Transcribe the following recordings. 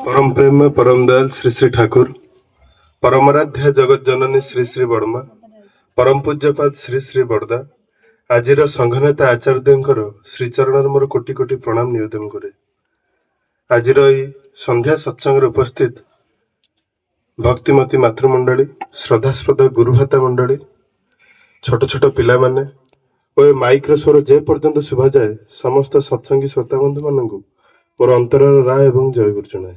ପରମ ପ୍ରେମ ପରମ ଦୟାଲ ଶ୍ରୀ ଶ୍ରୀ ଠାକୁର, ପରମାରାଧ୍ୟ ଜଗତ ଜନନୀ ଶ୍ରୀ ଶ୍ରୀ ବଡ଼ମା, ପରମ ପୂଜ୍ୟପାଦ ଶ୍ରୀ ଶ୍ରୀ ବଡ଼ଦା, ଆଜିର ସଂଘନେତା ଆଚାର୍ଯ୍ୟଙ୍କର ଶ୍ରୀଚରଣରେ ମୋର କୋଟି କୋଟି ପ୍ରଣାମ ନିବେଦନ କରେ। ଆଜିର ଏଇ ସନ୍ଧ୍ୟା ସତ୍ସଙ୍ଗରେ ଉପସ୍ଥିତ ଭକ୍ତିମତୀ ମାତୃମଣ୍ଡଳୀ, ଶ୍ରଦ୍ଧାସ୍ପଦ ଗୁରୁଭାତା ମଣ୍ଡଳୀ, ଛୋଟ ଛୋଟ ପିଲାମାନେ ଓ ଏ ମାଇକ୍ର ସ୍ୱର ଯେ ପର୍ଯ୍ୟନ୍ତ ଶୁଭାଯାଏ ସମସ୍ତ ସତ୍ସଙ୍ଗୀ ଶ୍ରୋତାବନ୍ଧୁ ମାନଙ୍କୁ ମୋର ଅନ୍ତରର ରାୟ ଏବଂ ଜୟଗୁରୁ ଜଣାଏ।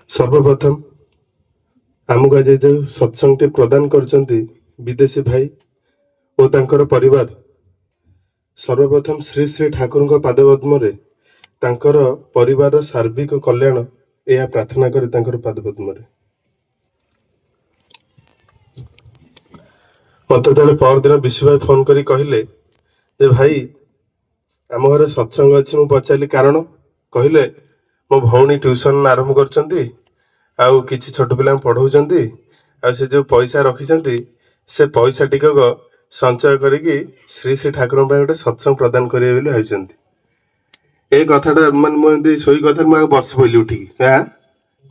ସର୍ବପ୍ରଥମ ଆମକୁ ଆଜି ଯେଉଁ ସତ୍ସଙ୍ଗଟି ପ୍ରଦାନ କରିଛନ୍ତି ବିଦେଶୀ ଭାଇ ଓ ତାଙ୍କର ପରିବାର, ସର୍ବପ୍ରଥମ ଶ୍ରୀ ଶ୍ରୀ ଠାକୁରଙ୍କ ପାଦପଦ୍ମରେ ତାଙ୍କର ପରିବାରର ସାର୍ବିକ କଲ୍ୟାଣ ଏହା ପ୍ରାର୍ଥନା କରେ ତାଙ୍କର ପାଦପଦ୍ମରେ। ମତେ ଯେତେବେଳେ ପରଦିନ ବିଶୁ ଭାଇ ଫୋନ କରି କହିଲେ ଯେ ଭାଇ ଆମ ଘରେ ସତ୍ସଙ୍ଗ ଅଛି, ମୁଁ ପଚାରିଲି କାରଣ, କହିଲେ ମୋ ଭଉଣୀ ଟ୍ୟୁସନ ଆରମ୍ଭ କରିଛନ୍ତି ଆଉ କିଛି ଛୋଟ ପିଲାଙ୍କୁ ପଢ଼ଉଛନ୍ତି, ଆଉ ସେ ଯେଉଁ ପଇସା ରଖିଛନ୍ତି ସେ ପଇସା ଟିକକ ସଞ୍ଚୟ କରିକି ଶ୍ରୀ ଶ୍ରୀ ଠାକୁରଙ୍କ ପାଇଁ ଗୋଟେ ସତ୍ସଙ୍ଗ ପ୍ରଦାନ କରିବେ ବୋଲି ଭାବିଛନ୍ତି। ଏ କଥାଟା ମାନେ ମୁଁ ଏମିତି ଶୋଇ କଥା ମୁଁ ଆଗ ବସି ପଡ଼ିଲି ଉଠିକି, ଆଁ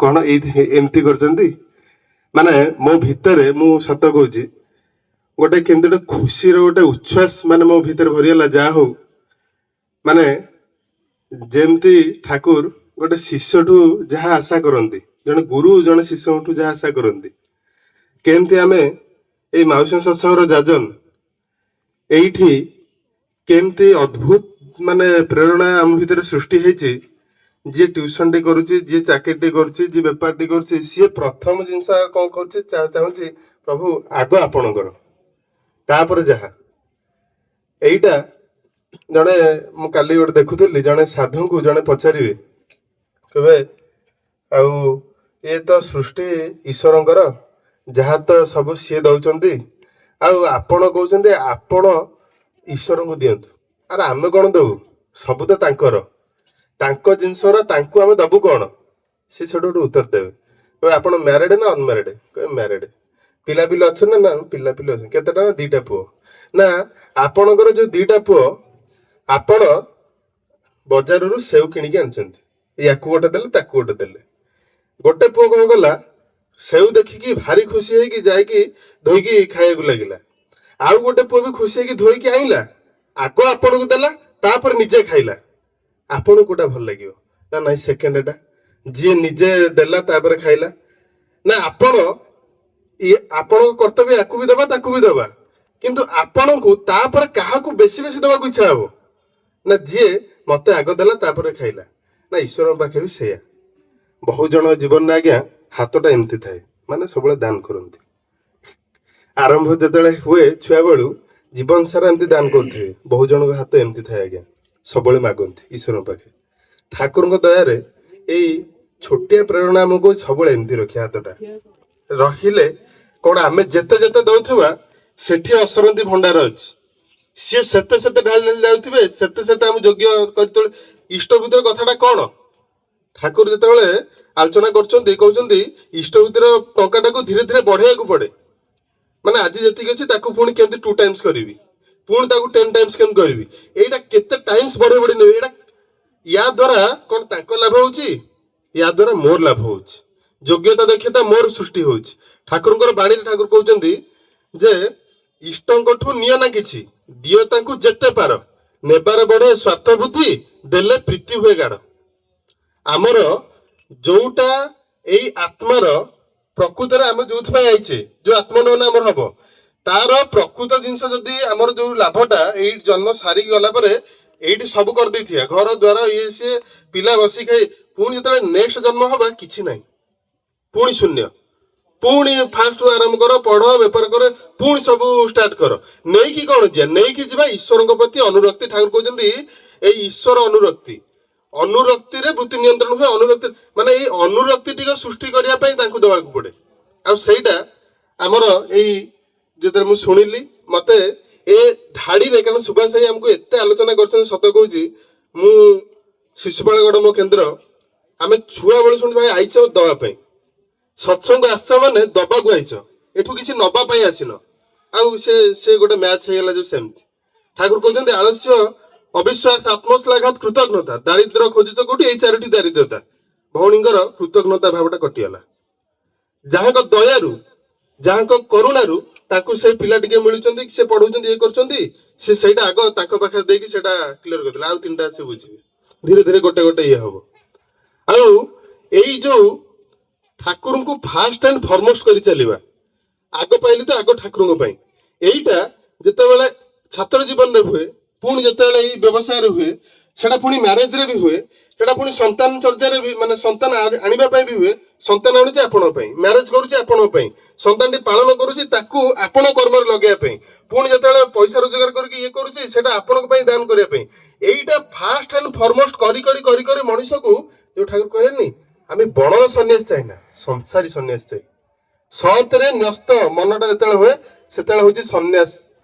କ'ଣ ଏଇ ଏମିତି କରିଛନ୍ତି? ମାନେ ମୋ ଭିତରେ ମୁଁ ସତ କହୁଛି ଗୋଟେ କେମିତି ଗୋଟେ ଖୁସିର ଗୋଟେ ଉଚ୍ଛ୍ୱାସ ମାନେ ମୋ ଭିତରେ ଭରିଗଲା। ଯାହା ହଉ ମାନେ ଯେମିତି ଠାକୁର ଗୋଟେ ଶିଷ୍ୟଠୁ ଯାହା ଆଶା କରନ୍ତି, ଜଣେ ଗୁରୁ ଜଣେ ଶିଷ୍ୟଙ୍କଠୁ ଯାହା ଆଶା କରନ୍ତି, କେମିତି ଆମେ ଏଇ ମାଉସୀ ସତ୍ସଙ୍ଗର ଯାଜନ ଏଇଠି କେମିତି ଅଦ୍ଭୁତ ମାନେ ପ୍ରେରଣା ଆମ ଭିତରେ ସୃଷ୍ଟି ହେଇଛି। ଯିଏ ଟ୍ୟୁସନଟି କରୁଛି, ଯିଏ ଚାକିରିଟି କରୁଛି, ଯିଏ ବେପାରଟି କରୁଛି, ସିଏ ପ୍ରଥମ ଜିନିଷ କଣ କରୁଛି, ଚାହୁଁଛି ପ୍ରଭୁ ଆଗ ଆପଣଙ୍କର, ତାପରେ ଯାହା। ଏଇଟା ଜଣେ ମୁଁ କାଲି ଗୋଟେ ଦେଖୁଥିଲି, ଜଣେ ସାଧୁଙ୍କୁ ଜଣେ ପଚାରିବେ, କହିବେ ଆଉ ଇଏ ତ ସୃଷ୍ଟି ଈଶ୍ୱରଙ୍କର, ଯାହା ତ ସବୁ ସିଏ ଦଉଛନ୍ତି, ଆଉ ଆପଣ କହୁଛନ୍ତି ଆପଣ ଈଶ୍ୱରଙ୍କୁ ଦିଅନ୍ତୁ, ଆରେ ଆମେ କଣ ଦବୁ, ସବୁ ତ ତାଙ୍କର, ତାଙ୍କ ଜିନିଷର ତାଙ୍କୁ ଆମେ ଦବୁ କଣ? ସେ ସେଠୁ ଗୋଟେ ଉତ୍ତର ଦେବେ, କହିବେ ଆପଣ ମ୍ୟାରେଡ ନା ଅନମ୍ୟାରେଡ? କହିବେ ମ୍ୟାରେଡ। ପିଲାପିଲି ଅଛନ୍ତି ନା? ପିଲାପିଲି ଅଛନ୍ତି। କେତେଟା? ନା 2ଟା ପୁଅ। ନା ଆପଣଙ୍କର ଯୋଉ 2ଟା ପୁଅ, ଆପଣ ବଜାରରୁ ସେଉ କିଣିକି ଆଣିଛନ୍ତି, ୟାକୁ ଗୋଟେ ଦେଲେ ତାକୁ ଗୋଟେ ଦେଲେ। ଗୋଟେ ପୁଅ କଣ କଲା, ସେଉ ଦେଖିକି ଭାରି ଖୁସି ହେଇକି ଯାଇକି ଧୋଇକି ଖାଇବାକୁ ଲାଗିଲା। ଆଉ ଗୋଟେ ପୁଅ ବି ଖୁସି ହେଇକି ଧୋଇକି ଆଣିଲା, ଆଗ ଆପଣଙ୍କୁ ଦେଲା ତାପରେ ନିଜେ ଖାଇଲା। ଆପଣଙ୍କୁ କୋଉଟା ଭଲ ଲାଗିବ? ନା ନାଇଁ ସେକେଣ୍ଡ ଟା, ଯିଏ ନିଜେ ଦେଲା ତାପରେ ଖାଇଲା। ନା ଆପଣ ଇଏ ଆପଣଙ୍କ କର୍ତ୍ତବ୍ୟ ୟାକୁ ବି ଦବା ତାକୁ ବି ଦବା, କିନ୍ତୁ ଆପଣଙ୍କୁ ତାପରେ କାହାକୁ ବେଶୀ ବେଶୀ ଦବାକୁ ଇଚ୍ଛା ହବ? ନା ଯିଏ ମତେ ଆଗ ଦେଲା ତାପରେ ଖାଇଲା। ନା ଈଶ୍ୱରଙ୍କ ପାଖେ ବି ସେଇଆ। ବହୁ ଜଣ ଜୀବନରେ ଆଜ୍ଞା ହାତଟା ଏମିତି ଥାଏ, ମାନେ ସବୁବେଳେ ଦାନ କରନ୍ତି। ଆରମ୍ଭ ଯେତେବେଳେ ହୁଏ ଛୁଆ ବେଳୁ ଜୀବନ ସାରା ଏମିତି ଦାନ କରୁଥିବେ। ବହୁ ଜଣଙ୍କ ହାତ ଏମିତି ଥାଏ ଆଜ୍ଞା, ସବୁବେଳେ ମାଗନ୍ତି ଈଶ୍ୱରଙ୍କ ପାଖେ। ଠାକୁରଙ୍କ ଦୟାରେ ଏଇ ଛୋଟିଆ ପ୍ରେରଣା ଆମକୁ ସବୁବେଳେ ଏମିତି ରଖିବା, ହାତଟା ରହିଲେ କଣ ଆମେ ଯେତେ ଯେତେ ଦଉଥିବା ସେଠି ଅସରନ୍ତି ଭଣ୍ଡାର ଅଛି, ସିଏ ସେତେ ସେତେ ଢାଳି ଢାଳି ଯାଉଥିବେ, ସେତେ ସେତେ ଆମ ଯୋଗ୍ୟ କରି। ଇଷ୍ଟ ଭିତରେ କଥାଟା କଣ, ଠାକୁର ଯେତେବେଳେ ଆଲୋଚନା କରୁଛନ୍ତି କହୁଛନ୍ତି ଇଷ୍ଟ ଭିତର ଟଙ୍କାଟାକୁ ଧୀରେ ଧୀରେ ବଢେଇବାକୁ ପଡେ। ମାନେ ଆଜି ଯେତିକି ଅଛି ତାକୁ ପୁଣି କେମିତି 2 ଟାଇମ୍ସ କରିବି, ପୁଣି ତାକୁ 10 ଟାଇମ୍ସ କେମିତି କରିବି, ଏଇଟା କେତେ ଟାଇମ୍ସ ବଢେଇ ବଢେଇ ନେବି। ଏଇଟା ୟା ଦ୍ୱାରା କଣ ତାଙ୍କ ଲାଭ ହଉଛି, ୟା ଦ୍ୱାରା ମୋର ଲାଭ ହଉଛି, ଯୋଗ୍ୟତା ଦକ୍ଷତା ମୋର ସୃଷ୍ଟି ହଉଛି। ଠାକୁରଙ୍କର ବାଣୀରେ ଠାକୁର କହୁଛନ୍ତି ଯେ ଇଷ୍ଟଙ୍କଠୁ ନିଅ ନା କିଛି, ଦିଅ ତାଙ୍କୁ ଯେତେ ପାର, ନେବାର ବଢେ ସ୍ୱାର୍ଥ ବୁଦ୍ଧି, ଦେଲେ ପ୍ରୀତି ହୁଏ ଗାଢ। ଆମର ଯୋଉଟା ଏଇ ଆତ୍ମାର ପ୍ରକୃତରେ ଆମେ ଯୋଉଥିପାଇଁ ଆଇଛେ, ଯୋଉ ଆତ୍ମନୟନ ଆମର ହବ, ତାର ପ୍ରକୃତ ଜିନିଷ ଯଦି ଆମର ଯୋଉ ଲାଭଟା ଏଇ ଜନ୍ମ ସାରିକି ଗଲା ପରେ ଏଇଠି ସବୁ କରିଦେଇଥିବା, ଘର ଦ୍ୱାର ଇଏ ସିଏ ପିଲା ବସି ଖାଇ, ପୁଣି ଯେତେବେଳେ ନେକ୍ସଟ ଜନ୍ମ ହବା କିଛି ନାହିଁ, ପୁଣି ଶୂନ୍ୟ, ପୁଣି ଫାଷ୍ଟରୁ ଆରମ୍ଭ କର, ପଢ, ବେପାର କର, ପୁଣି ସବୁ ଷ୍ଟାର୍ଟ କର। ନେଇକି କଣ ଯିବା? ନେଇକି ଯିବା ଈଶ୍ୱରଙ୍କ ପ୍ରତି ଅନୁରକ୍ତି। ଠାକୁର କହୁଛନ୍ତି ଏଇ ଈଶ୍ୱର ଅନୁରକ୍ତି, ଅନୁରକ୍ତିରେ ବୃତ୍ତି ନିୟନ୍ତ୍ରଣ ହୁଏ। ଅନୁରକ୍ତି ମାନେ ଏଇ ଅନୁରକ୍ତି ଟିକେ ସୃଷ୍ଟି କରିବା ପାଇଁ ତାଙ୍କୁ ଦେବାକୁ ପଡେ। ଆଉ ସେଇଟା ଆମର ଏଇ ଯେତେବେଳେ ମୁଁ ଶୁଣିଲି ମତେ ଏ ଧାଡ଼ିରେ, କାରଣ ସୁଭାଷ ଭାଇ ଆମକୁ ଏତେ ଆଲୋଚନା କରିଛନ୍ତି, ସତ କହୁଛି ମୁଁ ଶିଶୁପାଳଗଡ଼ ମୋ କେନ୍ଦ୍ର, ଆମେ ଛୁଆ ବେଳୁ ଶୁଣି ଭାଇ ଆଇଛ ଦବା ପାଇଁ, ସତ୍ସଙ୍ଗ ଆସିଛ ମାନେ ଦବାକୁ ଆଇଛ, ଏଠୁ କିଛି ନବା ପାଇଁ ଆସିନ। ଆଉ ସେ ସେ ଗୋଟେ ମ୍ୟାଚ୍ ହେଇଗଲା ଯୋଉ ସେମିତି। ଠାକୁର କହୁଛନ୍ତି ଆଳସ୍ୟ, ଅବିଶ୍ୱାସ, ଆତ୍ମଶ୍ଳାଘାତ, କୃତଘ୍ନତା। ଦାରିଦ୍ର ଖୋଜୁଛ କୋଉଠି? ଏଇ ଚାରୋଟି ଦାରିଦ୍ରତା। ଭଉଣୀଙ୍କର କୃତଘ୍ନତା ଭାବଟା କଟିଗଲା। ଯାହାଙ୍କ ଦୟାରୁ, ଯାହାଙ୍କ କରୁଣାରୁ ତାଙ୍କୁ ସେ ପିଲା ଟିକେ ମିଳୁଛନ୍ତି, ସେ ପଢଉଛନ୍ତି, ଇଏ କରୁଛନ୍ତି, ସେ ସେଇଟା ଆଗ ତାଙ୍କ ପାଖରେ ଦେଇକି ସେଇଟା କ୍ଲିୟର କରିଦେଲା। ଆଉ ତିନିଟା ସେ ବୁଝିବେ ଧୀରେ ଧୀରେ, ଗୋଟେ ଗୋଟେ ଇଏ ହବ। ଆଉ ଏଇ ଯୋଉ ଠାକୁରଙ୍କୁ ଫାଷ୍ଟ ଆଣ୍ଡ ଫରମୋଷ୍ଟ କରି ଚାଲିବା, ଆଗ ପାଇଲି ତ ଆଗ ଠାକୁରଙ୍କ ପାଇଁ, ଏଇଟା ଯେତେବେଳେ ଛାତ୍ର ଜୀବନରେ ହୁଏ, ପୁଣି ଯେତେବେଳେ ଏଇ ବ୍ୟବସାୟରେ ହୁଏ, ସେଟା ପୁଣି ମ୍ୟାରେଜରେ ବି ହୁଏ, ସେଟା ପୁଣି ସନ୍ତାନ ଚର୍ଚ୍ଚାରେ ବି, ମାନେ ସନ୍ତାନ ଆଣିବା ପାଇଁ ବି ହୁଏ। ସନ୍ତାନ ଆଣୁଛି ଆପଣଙ୍କ ପାଇଁ, ମ୍ୟାରେଜ କରୁଛି ଆପଣଙ୍କ ପାଇଁ, ସନ୍ତାନଟି ପାଳନ କରୁଛି ତାକୁ ଆପଣ କର୍ମରେ ଲଗେଇବା ପାଇଁ, ପୁଣି ଯେତେବେଳେ ପଇସା ରୋଜଗାର କରିକି ଇଏ କରୁଛି, ସେଟା ଆପଣଙ୍କ ପାଇଁ ଦାନ କରିବା ପାଇଁ। ଏଇଟା ଫାଷ୍ଟ ଆଣ୍ଡ ଫରମୋଷ୍ଟ କରି କରି କରି କରି ମଣିଷକୁ ଯୋଉ ଠାକୁର କହିଲେନି, ଆମେ ବଣର ସନ୍ନ୍ୟାସ ଚାହିଁ ନା, ସଂସାରୀ ସନ୍ନ୍ୟାସ ଚାହିଁ। ସତରେ ନ୍ୟସ୍ତ ମନଟା ଯେତେବେଳେ ହୁଏ, ସେତେବେଳେ ହଉଛି ସନ୍ନ୍ୟାସ।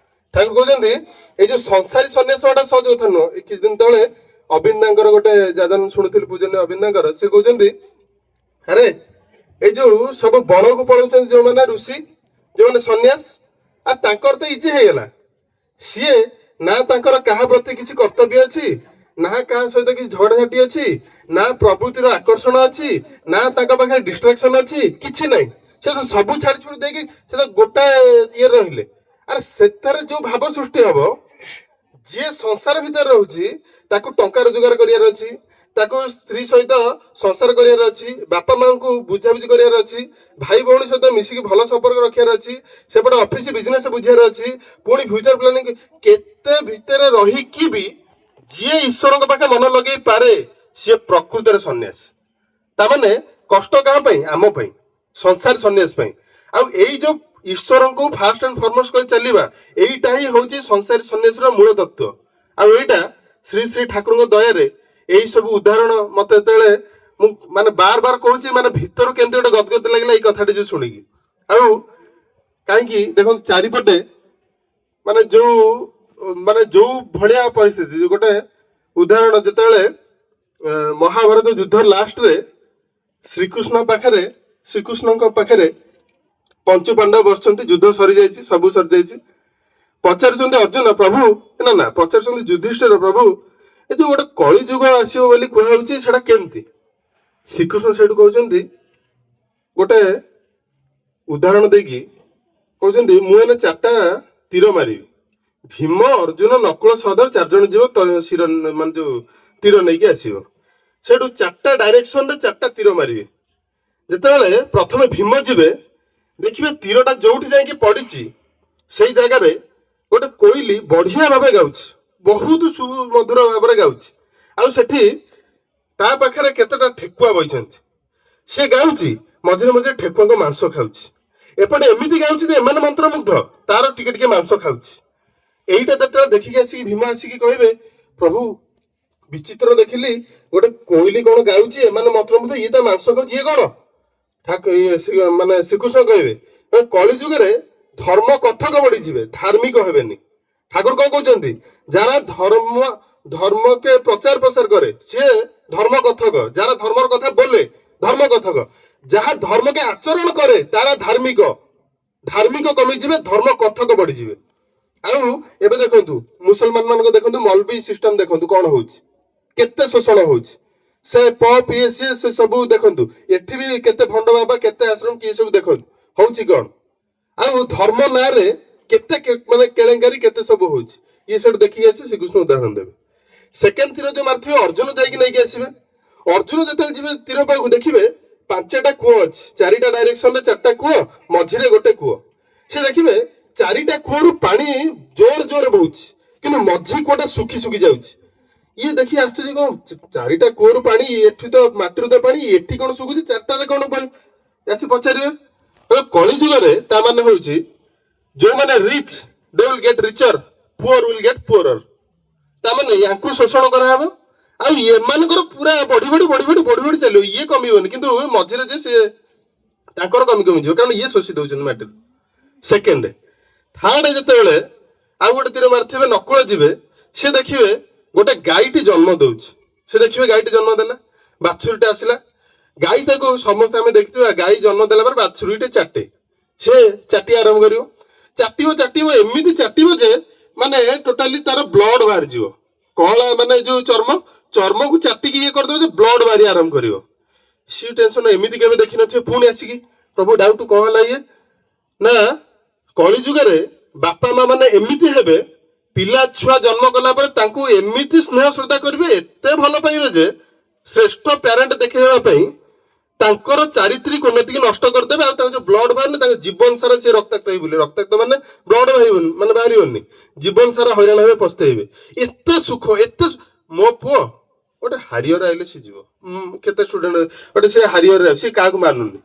ଠାକୁର କହୁଛନ୍ତି ଏଇ ଯୋଉ ସଂସାରୀ ସନ୍ନ୍ୟାସ ହବାଟା ସହଜ କଥା ନୁହଁ। ଏଇ କିଛି ଦିନ ତଳେ ଅବିନ୍ଦାଙ୍କର ଗୋଟେ ଯାଜନ ଶୁଣୁଥିଲି, ପୂଜନୀୟ ଅବିନ୍ଦାଙ୍କର। ସେ କହୁଛନ୍ତି, ଆରେ ଏଇ ଯୋଉ ସବୁ ବଣକୁ ପଳଉଛନ୍ତି ଯୋଉମାନେ ଋଷି, ଯୋଉମାନେ ସନ୍ନ୍ୟାସ, ଆଉ ତାଙ୍କର ତ ଇଜି ହେଇଗଲା। ସିଏ ନା ତାଙ୍କର କାହା ପ୍ରତି କିଛି କର୍ତ୍ତବ୍ୟ ଅଛି, ନା କାହା ସହିତ କିଛି ଝଗଡ଼ାଝାଟି ଅଛି, ନା ପ୍ରବୃତ୍ତିର ଆକର୍ଷଣ ଅଛି, ନା ତାଙ୍କ ପାଖରେ ଡିଷ୍ଟ୍ରାକ୍ସନ ଅଛି, କିଛି ନାହିଁ। ସେ ତ ସବୁ ଛାଡି ଛୁଡି ଦେଇକି ସେ ତ ଗୋଟାଏ ଇଏ ରହିଲେ। ଆରେ ସେଥିରେ ଯୋଉ ଭାବ ସୃଷ୍ଟି ହବ, ଯିଏ ସଂସାର ଭିତରେ ରହୁଛି ତାକୁ ଟଙ୍କା ରୋଜଗାର କରିବାର ଅଛି, ତାକୁ ସ୍ତ୍ରୀ ସହିତ ସଂସାର କରିବାର ଅଛି, ବାପା ମାଙ୍କୁ ବୁଝାବୁଝି କରିବାର ଅଛି, ଭାଇ ଭଉଣୀ ସହିତ ମିଶିକି ଭଲ ସମ୍ପର୍କ ରଖିବାର ଅଛି, ସେପଟେ ଅଫିସ ବିଜନେସ ବୁଝିବାର ଅଛି, ପୁଣି ଫ୍ୟୁଚର ପ୍ଲାନିଂ, କେତେ ଭିତରେ ରହିକି ବି ଯିଏ ଈଶ୍ୱରଙ୍କ ପାଖେ ମନ ଲଗେଇ ପାରେ, ସିଏ ପ୍ରକୃତରେ ସନ୍ନ୍ୟାସ। ତାମାନେ କଷ୍ଟ କାହା ପାଇଁ? ଆମ ପାଇଁ, ସଂସାର ସନ୍ନ୍ୟାସ ପାଇଁ। ଆଉ ଏଇ ଯୋଉ ଈଶ୍ୱରଙ୍କୁ ଫାଷ୍ଟ ଆଣ୍ଡ ଫରମୋଷ୍ଟ କରି ଚାଲିବା, ଏଇଟା ହିଁ ହଉଛି ସଂସାରୀ ସନ୍ନ୍ୟାସର ମୂଳ ତତ୍ତ୍ୱ। ଆଉ ଏଇଟା ଶ୍ରୀ ଶ୍ରୀ ଠାକୁରଙ୍କ ଦୟାରେ ଏଇ ସବୁ ଉଦାହରଣ ମତେ ଯେତେବେଳେ ମୁଁ ମାନେ ବାର ବାର କହୁଛି, ମାନେ ଭିତରୁ କେମିତି ଗୋଟେ ଗଦଗଦ ଲାଗିଲା ଏଇ କଥାଟି ଯୋଉ ଶୁଣିକି। ଆଉ କାହିଁକି ଦେଖନ୍ତୁ, ଚାରିପଟେ ମାନେ ଯୋଉ ଭଳିଆ ପରିସ୍ଥିତି, ଯୋଉ ଗୋଟେ ଉଦାହରଣ, ଯେତେବେଳେ ମହାଭାରତ ଯୁଦ୍ଧ ଲାଷ୍ଟରେ ଶ୍ରୀକୃଷ୍ଣଙ୍କ ପାଖରେ ପଞ୍ଚୁ ପାଣ୍ଡବ ବସିଛନ୍ତି, ଯୁଦ୍ଧ ସରିଯାଇଛି, ସବୁ ସରିଯାଇଛି। ପଚାରୁଛନ୍ତି ଅର୍ଜୁନ, ପ୍ରଭୁ, ନା ନା, ପଚାରୁଛନ୍ତି ଯୁଧିଷ୍ଠିର, ପ୍ରଭୁ, ଏ ଯୋଉ ଗୋଟେ କଳି ଯୁଗ ଆସିବ ବୋଲି କୁହାଯାଉଛି, ସେଟା କେମିତି? ଶ୍ରୀକୃଷ୍ଣ ସେଇଠୁ କହୁଛନ୍ତି, ଗୋଟେ ଉଦାହରଣ ଦେଇକି କହୁଛନ୍ତି, ମୁଁ ଏଇନେ ଚାରିଟା ତୀର ମାରିବି। ଭୀମ, ଅର୍ଜୁନ, ନକୁଳ, ସହଦେବ ଚାରିଜଣ ଯିବ, ଶିର ମାନେ ଯୋଉ ତୀର ନେଇକି ଆସିବ। ସେଇଠୁ ଚାରିଟା ଡାଇରେକ୍ସନରେ ଚାରିଟା ତୀର ମାରିବେ। ଯେତେବେଳେ ପ୍ରଥମେ ଭୀମ ଯିବେ, ଦେଖିବେ ତୀରଟା ଯୋଉଠି ଯାଇକି ପଡିଛି, ସେଇ ଜାଗାରେ ଗୋଟେ କୋଇଲି ବଢିଆ ଭାବେ ଗାଉଛି, ବହୁତ ସୁମଧୁର ଭାବରେ ଗାଉଛି। ଆଉ ସେଠି ତା ପାଖରେ କେତେଟା ଠେକୁଆ ବଇଛନ୍ତି। ସେ ଗାଉଛି, ମଝିରେ ମଝିରେ ଠେକୁଆଙ୍କ ମାଂସ ଖାଉଛି। ଏପଟେ ଏମିତି ଗାଉଛି ଯେ ଏମାନେ ମନ୍ତ୍ରମୁଗ୍ଧ, ତାର ଟିକେ ଟିକେ ମାଂସ ଖାଉଛି। ଏଇଟା ଯେତେବେଳେ ଦେଖିକି ଆସିକି ଭୀମ ଆସିକି କହିବେ, ପ୍ରଭୁ, ବିଚିତ୍ର ଦେଖିଲି, ଗୋଟେ କୋଇଲି କଣ ଗାଉଛି, ଏମାନେ ମନ୍ତ୍ରମୁଗ୍ଧ, ଇଏ ତା ମାଂସ ଖାଉଛି, ଇଏ କଣ? ଠାକୁର ମାନେ ଶ୍ରୀକୃଷ୍ଣ କହିବେ, ଏ କଳି ଯୁଗରେ ଧର୍ମ କଥକ ବଢିଯିବେ, ଧାର୍ମିକ ହେବେନି। ଠାକୁର କଣ କହୁଛନ୍ତି? ଯାରା ଧର୍ମକେ ପ୍ରଚାର ପ୍ରସାର କରେ ସିଏ ଧର୍ମ କଥକ, ଯାରା ଧର୍ମର କଥା ବୋଲେ ଧର୍ମ କଥକ, ଯାହା ଧର୍ମକେ ଆଚରଣ କରେ ତାରା ଧାର୍ମିକ। ଧାର୍ମିକ କମିଯିବେ, ଧର୍ମ କଥକ ବଢିଯିବେ। ଆଉ ଏବେ ଦେଖନ୍ତୁ, ମୁସଲମାନ ମାନଙ୍କ ଦେଖନ୍ତୁ, ମଲବି ସିଷ୍ଟମ ଦେଖନ୍ତୁ କଣ ହଉଛି, କେତେ ଶୋଷଣ ହଉଛି। ସେ ପପ୍ ଇଏ ସିଏ ସେ ସବୁ ଦେଖନ୍ତୁ। ଏଠି ବି କେତେ ଭଣ୍ଡ ବାବା, କେତେ ଆଶ୍ରମ କିଏ ସବୁ ଦେଖନ୍ତୁ ହଉଛି କଣ। ଆଉ ଧର୍ମ ନାଁରେ କେତେ ମାନେ କେଳେଙ୍କାରୀ କେତେ ସବୁ ହଉଛି। ଇଏ ସେଠୁ ଦେଖିକି ଆସିବେ, ଶ୍ରୀକୃଷ୍ଣ ଉଦାହରଣ ଦେବେ। ସେକେଣ୍ଡ ତୀର ଯୋଉ ମାରିଥିବେ, ଅର୍ଜୁନ ଯାଇକି ନେଇକି ଆସିବେ। ଅର୍ଜୁନ ଯେତେବେଳେ ଯିବେ ତୀର ପାଖକୁ, ଦେଖିବେ ପାଞ୍ଚଟା କୂଅ ଅଛି, ଚାରିଟା ଡାଇରେକ୍ସନରେ ଚାରିଟା କୂଅ, ମଝିରେ ଗୋଟେ କୂଅ। ସେ ଦେଖିବେ ଚାରିଟା କୂଅରୁ ପାଣି ଜୋର ଜୋରରେ ବହୁଛି, କିନ୍ତୁ ମଝି କୂଅଟା ଶୁଖି ଶୁଖି ଯାଉଛି। ଇଏ ଦେଖି ଆସୁଛି, କଣ ଚାରିଟା କୂଅରୁ ପାଣି, ଏଠି ତ ମାଟିରୁ ତ ପାଣି, ଏଠି କଣ ଶୁଖୁଛି, ଚାରିଟାରେ କଣ ପାଣି? ଆସି ପଚାରିବେ। କହିବେ, କଳି ଯୁଗରେ ତା ମାନେ ହଉଛି ଯୋଉମାନେ rich, they will get richer, poor will get poorer। ତା ମାନେ ୟାଙ୍କୁ ଶୋଷଣ କରାହବ ଆଉ ଏମାନଙ୍କର ପୁରା ବଢି ବଢି ବଢି ବଢି ବଢି ବଢି ଚାଲିବ। ଇଏ କମିବନି, କିନ୍ତୁ ମଝିରେ ଯେ ସିଏ ତାଙ୍କର କମି କମିଯିବ, କାରଣ ଇଏ ଶୋଷି ଦଉଛନ୍ତି ମାଟିରୁ। ସେକେଣ୍ଡ ଥାର୍ଡ ଯେତେବେଳେ ଆଉ ଗୋଟେ ତୀର ମାରିଥିବେ, ନକୁଳ ଯିବେ, ସେ ଦେଖିବେ ଗୋଟେ ଗାଈଟି ଜନ୍ମ ଦଉଛି। ସେ ଦେଖିବେ ଗାଈଟି ଜନ୍ମ ଦେଲା, ବାଛୁରୀଟା ଆସିଲା। ଗାଈ ତାକୁ ସମସ୍ତେ ଆମେ ଦେଖିଥିବା, ଗାଈ ଜନ୍ମ ଦେଲା ପରେ ବାଛୁରୀଟେ ଚାଟେ, ସେ ଚାଟି ଆରମ୍ଭ କରିବ। ଚାଟିବ ଚାଟିବ, ଏମିତି ଚାଟିବ ଯେ ମାନେ ଟୋଟାଲି ତାର ବ୍ଲଡ ବାହାରିଯିବ। କଅଁଳା ମାନେ ଯୋଉ ଚର୍ମକୁ ଚାଟିକି ଇଏ କରିଦେବ ଯେ ବ୍ଲଡ ବାହାରି ଆରମ୍ଭ କରିବ। ସିଏ ଟେନସନ, ଏମିତି କେବେ ଦେଖିନଥିବେ। ପୁଣି ଆସିକି ପ୍ରଭୁ ଡାଉଟ, କଣ ହେଲା ଇଏ? ନା, କଳି ଯୁଗରେ ବାପା ମା ମାନେ ଏମିତି ହେବେ, ପିଲା ଛୁଆ ଜନ୍ମ କଲା ପରେ ତାଙ୍କୁ ଏମିତି ସ୍ନେହ ଶ୍ରଦ୍ଧା କରିବେ, ଏତେ ଭଲ ପାଇବେ ଯେ ଶ୍ରେଷ୍ଠ ପ୍ୟାରେଣ୍ଟ ଦେଖେଇବା ପାଇଁ ତାଙ୍କର ଚାରିତ୍ରିକ ଉନ୍ନତିକି ନଷ୍ଟ କରିଦେବେ। ଆଉ ତାଙ୍କ ଯୋଉ ବ୍ଲଡ ବାହାରୁନି, ତାଙ୍କ ଜୀବନ ସାରା ସେ ରକ୍ତାକ୍ତ ହେଇ ବୁଲିବେ। ରକ୍ତାକ୍ତ ମାନେ ବ୍ଲଡ ବାହାରିବନି, ମାନେ ବାହାରିବନି, ଜୀବନ ସାରା ହଇରାଣ ହେବେ, ପସ୍ତେଇବେ। ଏତେ ସୁଖ, ଏତେ ମୋ ପୁଅ ଗୋଟେ ହାରିଅର ଆଇଲେ ସେ ଯିବ। କେତେ ଷ୍ଟୁଡେଣ୍ଟ ଗୋଟେ ସେ ହାରିଅର, ସେ କାହାକୁ ମାନୁନି,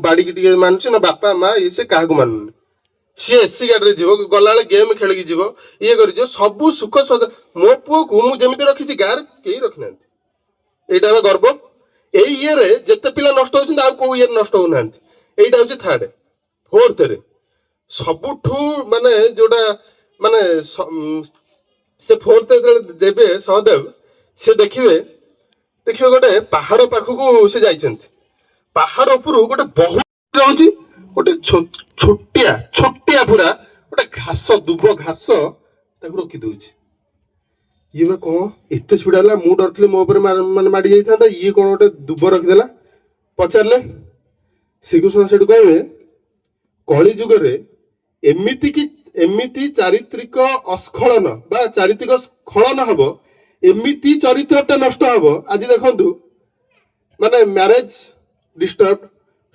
ବାଡିକି ଟିକେ ମାନୁଛି ନା ବାପା ମା ଇଏ, ସେ କାହାକୁ ମାନୁନି। ସିଏ ଏସି ଗାଡିରେ ଯିବ, ଗଲାବେଳେ ଗେମ୍ ଖେଳିକି ଯିବ, ଇଏ କରିଯିବ, ସବୁ ସୁଖ ସ୍ୱାଦ। ମୋ ପୁଅକୁ ମୁଁ ଯେମିତି ରଖିଛି, ଗାଁରେ କେହି ରଖିନାହାନ୍ତି। ଏଇଟା ହେଲା ଗର୍ବ। ଏଇ ଇଏରେ ଯେତେ ପିଲା ନଷ୍ଟ ହଉଛନ୍ତି, ଆଉ କୋଉ ଇଏରେ ନଷ୍ଟ ହଉନାହାନ୍ତି। ଏଇଟା ହଉଛି ଥାର୍ଡ। ଫୋର୍ଥରେ ସବୁଠୁ ମାନେ ଯୋଉଟା ମାନେ ସେ ଫୋର୍ଥ ଯେତେବେଳେ ଦେବେ ସହଦେବ, ସେ ଦେଖିବେ ଗୋଟେ ପାହାଡ ପାଖକୁ ସେ ଯାଇଛନ୍ତି। ପାହାଡ ଉପରୁ ଗୋଟେ ବହୁତ ରହୁଛି, ଗୋଟେ ଛୋଟିଆ ଛୋଟିଆ ପୁରା ଗୋଟେ ଘାସ, ଦୁବ ଘାସ ତାକୁ ରୋକି ଦଉଛି। ଇଏ ବା କଣ ଏତେ ସ୍ପିଡ ହେଲା? ମୁଁ ଡରିଥିଲି ମୋ ଉପରେ ମାନେ ମାଡି ଯାଇଥାନ୍ତା, ଇଏ କଣ ଗୋଟେ ଦୁବ ରଖିଦେଲା? ପଚାରିଲେ, ଶ୍ରୀକୃଷ୍ଣ ସେଠୁ କହିବେ, କଳି ଯୁଗରେ ଏମିତି କି ଏମିତି ଚାରିତ୍ରିକ ଅସ୍ଖଳନ ବା ଚାରିତ୍ରିକ ସ୍ଖଳନ ହବ, ଏମିତି ଚରିତ୍ରଟା ନଷ୍ଟ ହବ। ଆଜି ଦେଖନ୍ତୁ, ମାନେ ମ୍ୟାରେଜ ଡିଷ୍ଟର୍ବ,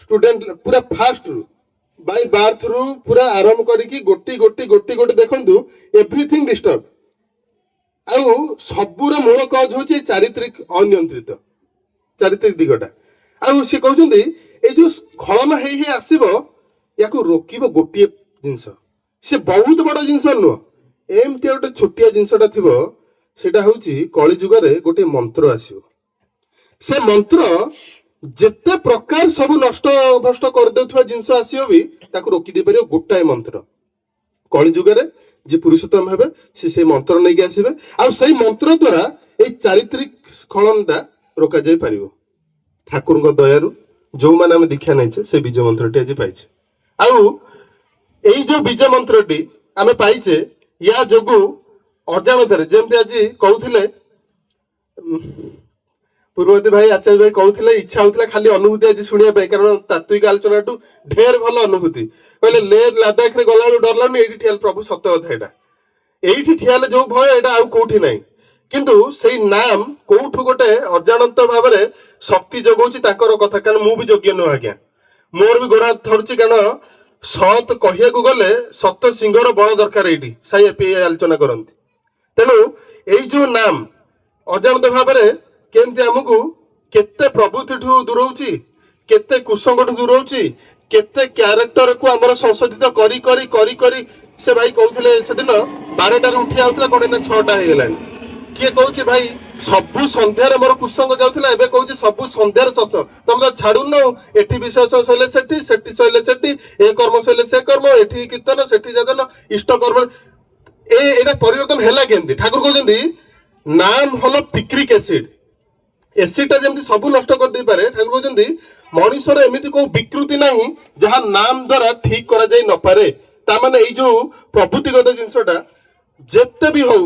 ଷ୍ଟୁଡେଣ୍ଟ ପୁରା ଫାଷ୍ଟରୁ ବାଇ ବାର୍ଥ ରୁ ପୁରା ଆରମ୍ଭ କରିକି ଗୋଟି ଗୋଟି ଗୋଟି ଗୋଟି ଦେଖନ୍ତୁ, ଏଭ୍ରିଥିଙ୍ଗ ଡିଷ୍ଟର୍ବ। ଆଉ ସବୁର ମୂଳ କଜ ହଉଛି ଏଇ ଚାରିତ୍ରିକ ଅନିୟନ୍ତ୍ରିତ ଚାରିତ୍ରିକ ଦିଗଟା। ଆଉ ସେ କହୁଛନ୍ତି, ଏଇ ଯୋଉ ସ୍ଖଳନ ହେଇ ହେଇ ଆସିବ, ୟାକୁ ରୋକିବ ଗୋଟିଏ ଜିନିଷ। ସେ ବହୁତ ବଡ ଜିନିଷ ନୁହଁ, ଏମିତି ଗୋଟେ ଛୋଟିଆ ଜିନିଷଟା ଥିବ। ସେଇଟା ହଉଛି କଳି ଯୁଗରେ ଗୋଟିଏ ମନ୍ତ୍ର ଆସିବ। ସେ ମନ୍ତ୍ର ଯେତେ ପ୍ରକାର ସବୁ ନଷ୍ଟ ଭ୍ରଷ୍ଟ କରିଦେଉଥିବା ଜିନିଷ ଆସିବ ବି, ତାକୁ ରୋକି ଦେଇପାରିବ ଗୋଟାଏ ମନ୍ତ୍ର। କଳି ଯୁଗରେ ଯିଏ ପୁରୁଷୋତ୍ତମ ହେବେ, ସେ ସେଇ ମନ୍ତ୍ର ନେଇକି ଆସିବେ, ଆଉ ସେଇ ମନ୍ତ୍ର ଦ୍ଵାରା ଏଇ ଚାରିତ୍ରିକ ସ୍ଖଳନଟା ରୋକାଯାଇ ପାରିବ। ଠାକୁରଙ୍କ ଦୟାରୁ ଯୋଉମାନେ ଆମେ ଦୀକ୍ଷା ନେଇଛେ, ସେ ବୀଜ ମନ୍ତ୍ରଟି ଆଜି ପାଇଛେ। ଆଉ ଏଇ ଯୋଉ ବୀଜ ମନ୍ତ୍ରଟି ଆମେ ପାଇଛେ, ୟା ଯୋଗୁ ଅଜାଣତରେ ଯେମିତି ଆଜି କହୁଥିଲେ ପୂର୍ବବର୍ତ୍ତୀ ଭାଇ, ଆଚାର୍ଯ୍ୟ ଭାଇ କହୁଥିଲେ, ଇଚ୍ଛା ହଉଥିଲା ଖାଲି ଅନୁଭୂତି ଆଜି ଶୁଣିବା ପାଇଁ, କାରଣ ତାତ୍ତ୍ୱିକ ଆଲୋଚନାଠୁ ଢେର ଭଲ ଅନୁଭୂତି। କହିଲେ ଲେ ଲାଦାଖରେ ଗଲାବେଳକୁ ଡର ଲାଗୁନି, ଏଇଠି ଠିଆ ହେଲେ? ପ୍ରଭୁ, ସତ କଥା ଏଇଟା। ଏଇଠି ଠିଆ ହେଲେ ଯୋଉ ଭୟ, ଏଇଟା ଆଉ କୋଉଠି ନାହିଁ। କିନ୍ତୁ ସେଇ ନାମ କୋଉଠୁ ଗୋଟେ ଅଜାଣତ ଭାବରେ ଶକ୍ତି ଯୋଗାଉଛି ତାଙ୍କର କଥା। କାରଣ ମୁଁ ବି ଯୋଗ୍ୟ ନୁହଁ ଆଜ୍ଞା, ମୋର ବି ଗୋଡ ହାତ ଥରୁଛି। କାରଣ ସତ କହିବାକୁ ଗଲେ ସତ ସିଂହର ବଳ ଦରକାର। ଏଇଠି ସାଇ ଏପି ଆଲୋଚନା କରନ୍ତି। ତେଣୁ ଏଇ ଯୋଉ ନାମ ଅଜାଣତ ଭାବରେ କେମିତି ଆମକୁ କେତେ ପ୍ରବୃତ୍ତିଠୁ ଦୂରଉଛି, କେତେ କୁସଙ୍ଗଠୁ ଦୂରଉଛି, କେତେ କ୍ୟାରେକ୍ଟରକୁ ଆମର ସଂଶୋଧିତ କରି କରି କରି କରି। ସେ ଭାଇ କହୁଥିଲେ ସେଦିନ 12ଟାରୁ ଉଠି ଯାଉଥିଲା, କଣ ଏଇନା 6ଟା ହେଇଗଲାଣି। କିଏ କହୁଛି, ଭାଇ ସବୁ ସନ୍ଧ୍ୟାରେ ମୋର କୁସଙ୍ଗ ଯାଉଥିଲା, ଏବେ କହୁଛି ସବୁ ସନ୍ଧ୍ୟାରେ ସତ୍ସଙ୍ଗ। ତମେ ତ ଛାଡୁନ। ଏଠି ବିଷୟ ସରିଲେ ସେଠି, ସେଠି ସରିଲେ ସେଠି, ଏ କର୍ମ ସରିଲେ ସେ କର୍ମ, ଏଠି କୀର୍ତ୍ତନ, ସେଠି ଯାଜନ, ଇଷ୍ଟ କର୍ମ। ଏଇଟା ପରିବର୍ତ୍ତନ ହେଲା କେମିତି? ଠାକୁର କହୁଛନ୍ତି, ନାମ ହଲ ପିକ୍ରିକ ଏସିଡ। ଏସିଡ ଟା ଯେମିତି ସବୁ ନଷ୍ଟ କରିଦେଇପାରେ, ଠାକୁର କହୁଛନ୍ତି ମଣିଷର ଏମିତି କୋଉ ବିକୃତି ନାହିଁ ଯାହା ନାମ ଦ୍ଵାରା ଠିକ କରାଯାଇ ନପାରେ। ତା ମାନେ ଏଇ ଯୋଉ ପ୍ରବୃତ୍ତିଗତ ଜିନିଷଟା ଯେତେ ବି ହଉ,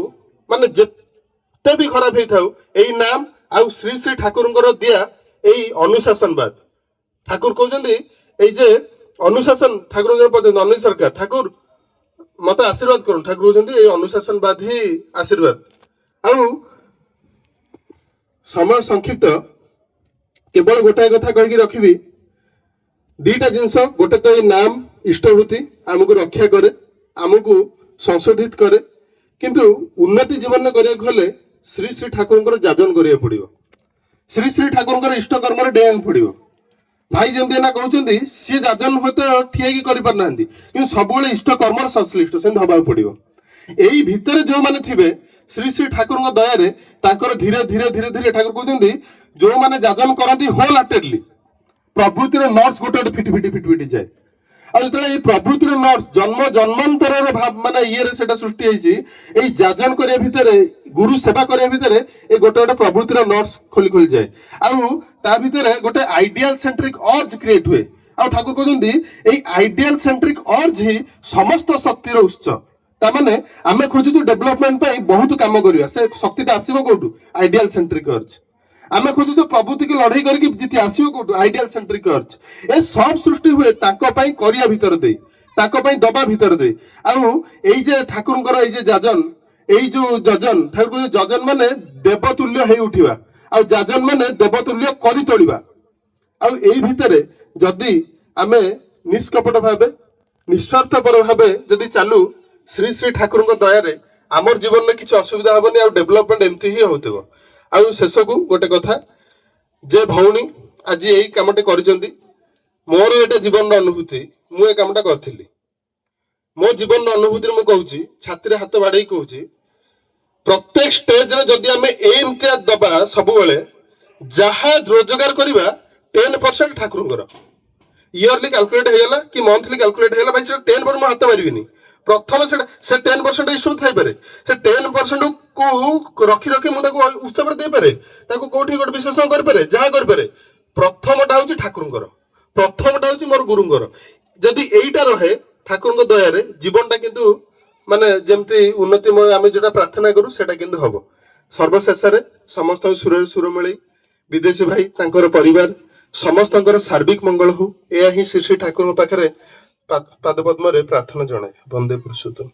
ମାନେ ଯେତେ ବି ଖରାପ ହେଇଥାଉ, ଏଇ ନାମ ଆଉ ଶ୍ରୀ ଶ୍ରୀ ଠାକୁରଙ୍କର ଦିଆ ଏଇ ଅନୁଶାସନବାଦ। ଠାକୁର କହୁଛନ୍ତି, ଏଇ ଯେ ଅନୁଶାସନ, ଠାକୁରଙ୍କର ପର୍ଯ୍ୟନ୍ତ ଅନିଲ ସରକାର, ଠାକୁର ମତେ ଆଶୀର୍ବାଦ କରନ୍ତୁ। ଠାକୁର କହୁଛନ୍ତି, ଏଇ ଅନୁଶାସନବାଦ ହିଁ ଆଶୀର୍ବାଦ। ଆଉ ସମୟ ସଂକ୍ଷିପ୍ତ, କେବଳ ଗୋଟାଏ କଥା କହିକି ରଖିବି। ଦିଟା ଜିନିଷ। ଗୋଟେ ତ ଏଇ ନାମ ଇଷ୍ଟଭୂତି ଆମକୁ ରକ୍ଷା କରେ, ଆମକୁ ସଂଶୋଧିତ କରେ। କିନ୍ତୁ ଉନ୍ନତି ଜୀବନରେ କରିବାକୁ ହେଲେ ଶ୍ରୀ ଶ୍ରୀ ଠାକୁରଙ୍କର ଯାଜନ କରିବାକୁ ପଡିବ, ଶ୍ରୀ ଶ୍ରୀ ଠାକୁରଙ୍କର ଇଷ୍ଟ କର୍ମରେ ଡେଇଁବାକୁ ପଡିବ। ଭାଇ ଯେମିତି ଏଇନା କହୁଛନ୍ତି, ସିଏ ଯାଜନ ହୁଏତ ଠିଆ ହେଇକି କରିପାରୁନାହାନ୍ତି, କିନ୍ତୁ ସବୁବେଳେ ଇଷ୍ଟ କର୍ମର ସଂଶ୍ଳିଷ୍ଟ ସେମିତି ହବାକୁ ପଡିବ। ଏଇ ଭିତରେ ଯୋଉମାନେ ଥିବେ, ଶ୍ରୀ ଶ୍ରୀ ଠାକୁରଙ୍କ ଦୟାରେ ତାଙ୍କର ଧୀରେ ଧୀରେ ଧୀରେ ଧୀରେ, ଠାକୁର କହୁଛନ୍ତି, ଯୋଉମାନେ ଯାଜନ କରନ୍ତି ହୋଲ ହାର୍ଟେଡଲି, ପ୍ରବୃତ୍ତିର ନଟ୍ସ ଗୋଟେ ଗୋଟେ ଫିଟି ଫିଟି ଫିଟି ଫିଟି ଯାଏ। ଆଉ ଯେତେବେଳେ ଏଇ ପ୍ରବୃତ୍ତିର ନଟ୍ସ ଜନ୍ମ ଜନ୍ମାନ୍ତରର ଭାବ ମାନେ ଇଏରେ ସେଟା ସୃଷ୍ଟି ହେଇଛି, ଏଇ ଯାଜନ କରିବା ଭିତରେ, ଗୁରୁ ସେବା କରିବା ଭିତରେ ଏଇ ଗୋଟେ ଗୋଟେ ପ୍ରବୃତ୍ତିର ନଟ୍ସ ଖୋଲି ଖୋଲି ଯାଏ। ଆଉ ତା ଭିତରେ ଗୋଟେ ଆଇଡିଆଲ ସେଣ୍ଟ୍ରିକ ଅର୍ଜ କ୍ରିଏଟ ହୁଏ। ଆଉ ଠାକୁର କହୁଛନ୍ତି, ଏଇ ଆଇଡିଆଲ ସେଣ୍ଟ୍ରିକ ଅର୍ଜ ହିଁ ସମସ୍ତ ଶକ୍ତିର ଉତ୍ସ। ତାମାନେ ଆମେ ଖୋଜୁଛୁ ଡେଭଲପମେଣ୍ଟ ପାଇଁ ବହୁତ କାମ କରିବା, ସେ ଶକ୍ତିଟା ଆସିବ କୋଉଠୁ? Ideal centric urge. ଆମେ ଖୋଜୁଛୁ ପ୍ରଭୃତିକି ଲଢେଇ କରିକି ଜିତି, ଆସିବ କୋଉଠୁ? Ideal centric ଅର୍ଜ। ଏ ସବ ସୃଷ୍ଟି ହୁଏ ତାଙ୍କ ପାଇଁ କରିବା ଭିତରେ ଦେଇ, ତାଙ୍କ ପାଇଁ ଦବା ଭିତରେ ଦେଇ। ଆଉ ଏଇ ଯେ ଠାକୁରଙ୍କର ଏଇ ଯେ ଯାଜନ, ଏଇ ଯୋଉ ଯଜନ, ଠାକୁର କହୁଛନ୍ତି ଯଜନ ମାନେ ଦେବତୁଲ୍ୟ ହେଇ ଉଠିବା, ଆଉ ଯାଜନ ମାନେ ଦେବତୁଲ୍ୟ କରି ତୋଳିବା। ଆଉ ଏଇ ଭିତରେ ଯଦି ଆମେ ନିଷ୍କପଟ ଭାବେ, ନିସ୍ୱାର୍ଥପର ଭାବେ ଯଦି ଚାଲୁ, ଶ୍ରୀ ଶ୍ରୀ ଠାକୁରଙ୍କ ଦୟାରେ ଆମର ଜୀବନରେ କିଛି ଅସୁବିଧା ହବନି, ଆଉ ଡେଭଲପମେଣ୍ଟ ଏମିତି ହିଁ ହଉଥିବ। ଆଉ ଶେଷକୁ ଗୋଟେ କଥା, ଯେ ଭଉଣୀ ଆଜି ଏଇ କାମଟି କରିଛନ୍ତି, ମୋର ଏଇଟା ଜୀବନର ଅନୁଭୂତି। ମୁଁ ଏ କାମଟା କରିଥିଲି। ମୋ ଜୀବନର ଅନୁଭୂତିରେ ମୁଁ କହୁଛି, ଛାତିରେ ହାତ ବାଡେଇ କହୁଛି, ପ୍ରତ୍ୟେକ ଷ୍ଟେଜରେ ଯଦି ଆମେ ଏମିତିଆ ଦବା ସବୁବେଳେ, ଯାହା ରୋଜଗାର କରିବା 10% ଠାକୁରଙ୍କର। ଇୟରଲି କାଲକୁଲେଟ ହେଇଗଲା କି ମନ୍ଥଲି କାଲକୁଲେଟ ହେଇଗଲା, ଭାଇ, ସେଟା 10% ମୁଁ ହାତ ମାରିବିନି ପ୍ରଥମେ। ସେଟା ସେ 10% ଇସ୍ୟୁ ଥାଇପାରେ। ସେ 10% କୁ ରଖି ରଖି ମୁଁ ତାକୁ ଉତ୍ସବରେ ଦେଇପାରେ, ତାକୁ କୋଉଠି ଗୋଟେ ବିଶେଷ କରିପାରେ, ଯାହା କରିପାରେ। ପ୍ରଥମଟା ହଉଛି ଠାକୁରଙ୍କର, ପ୍ରଥମଟା ହଉଛି ମୋର ଗୁରୁଙ୍କର। ଯଦି ଏଇଟା ରହେ, ଠାକୁରଙ୍କ ଦୟାରେ ଜୀବନଟା କିନ୍ତୁ ମାନେ ଯେମିତି ଉନ୍ନତିମୟ ଆମେ ଯୋଉଟା ପ୍ରାର୍ଥନା କରୁ, ସେଟା କିନ୍ତୁ ହବ। ସର୍ବଶେଷରେ ସମସ୍ତଙ୍କ ସୁରରେ ସୁର ମିଳେଇ ବିଦେଶୀ ଭାଇ, ତାଙ୍କର ପରିବାର, ସମସ୍ତଙ୍କର ସାର୍ବିକ ମଙ୍ଗଳ ହଉ, ଏହା ହିଁ ଶ୍ରୀ ଶ୍ରୀ ଠାକୁରଙ୍କ ପାଖରେ ପାଦପଦ୍ମରେ ପ୍ରାର୍ଥନା ଜଣାଏ। ବନ୍ଦେ ପୁରୁଷୋତ୍ତମ।